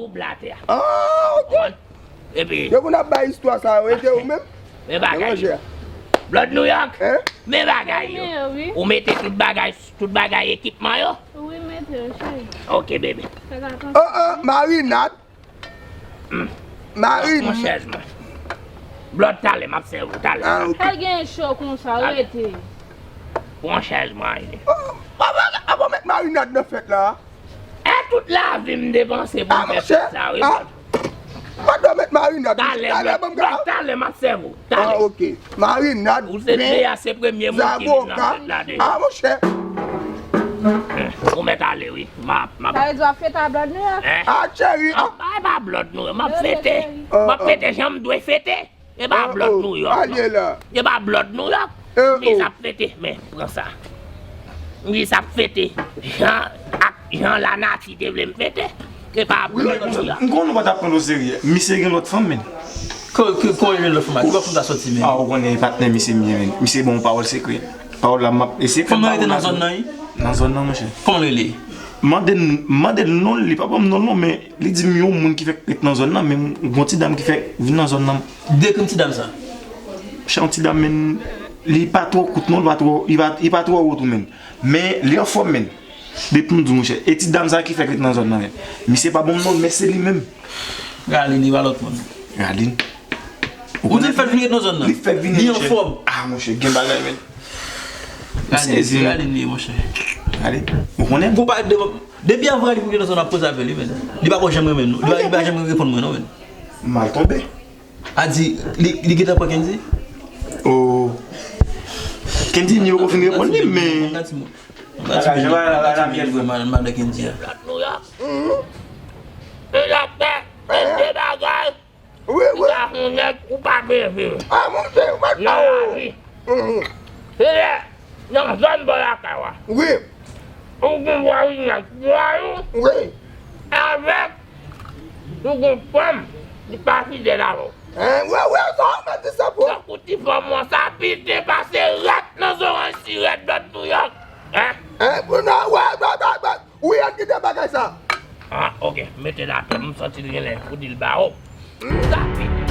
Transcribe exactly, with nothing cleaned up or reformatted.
Koub la atè a. Ah, ok. Epi yo konn ap bay istwa sa yo, e te ou menm? Men bagay yo. Blood New York. Hein? Men bagay yo. Ou mete tout bagay, tout bagay ekipman yo? Wi, mete yo, cheri. Ok, bebe. Fè atansyon. Oh, oh, marinad. Marinad. Pran chèz mwen. Blood, talè m ap sèvi w, talè. Ah, ok. Al gen cho konsa, rete. Pran chèz mwen, Aine. Oh, papa, papa met marinad nan fèt la. E tout lavi m depanse pou m fè fèt sa, wi. Pandan w met marinad, talè, talè, ban m ka. Talè m ap sèvi w. Talè. Ah, ok. Marinad, ou se ven, deja se premye moun ki vin nan fèt la deja. Ah, monchè. Ou mèt ale, wi. M ap, m ap. Sa vle di w ap fete a Blood New York? Ah, cheri. Ah, e pa Blood New York. M ap fete. M ap fete jan m dwe fete. E pa Blood New York, non. E pa Blood New York. M jis ap fete, men, pran sa. M jis ap fete jan, ak jan lanati te vle m fete. E pa Blood New York. M konnen w pa t ap pran l oserye. Misye gen lòt fanm, men. Ko, ko, ko jwenn lòt fanm la? Ki lòt fanm ta sòti, men? Ah, ou konnen patnè misye m ye, men. Misye ban yon pawòl sekrè. Pawòl la, m ap eseye fè pawòl la. Fanm nan rete nan zòn nan, wi? Nan zòn nan, monchè. Kòman l rele? Mande l, mande l non l, li pa ban m non l non, men li di m yon moun ki fèk ret nan zòn nan, men yon ti dam ki fèk vin nan zòn nan. Dekri m ti dam sa. Monchè, yon ti dam, men li pa twò kout non, li pa twò, li pa, li pa twò wo tou, men. Men li anfòm, men. Depi m di w, monchè, e ti dam sa ki fèk ret nan zòn nan, men. Misye pa ban m non l, men se li menm. Ralin, li pa lòt moun. Ralin. Ou di l fèk vin ret nan zòn nan? Li fèk vin, monchè. Li anfòm. Ah, monchè, gen bagay, men. Ralin, sezi, men. Ralin li ye, monchè. Ralin. Ou konnen? Gon pa de, depi avan Ralin vin ret nan zòn nan, ap koze avè l, wi, men. Li pa ko janm renmen nou. Li pa, li pa janm reponn mwen, non, men. Mal tonbe. A di, li, li gentan pran Kendy? Oh. Kendy, ni poko fin reponn li, men. Bagay, jan bagay la, bagay la byen. Madan Kendy a. Wi, wi. Ou pa byen viv. Ah, monchè, ou pa nan lavi. Se lè, nan zòn bò lakay ou a. Wi. Ou gon vwazinaj vwayou. Wi. Avèk, ou gon fanm, li pa fidèl avè w. Hein, wi, wi, sa ou mèt di sa pou. Tankou ti fanm ou an, sa pite pase rèt nan zoranj sirèt dòt Nouyòk. Hein? Hein, pou nou, wè, wè, wè, wè. Ou yè kite bagay sa. Ah, ok. Mete l atè, m santi l genlè pou di l ba ou. M ta pite.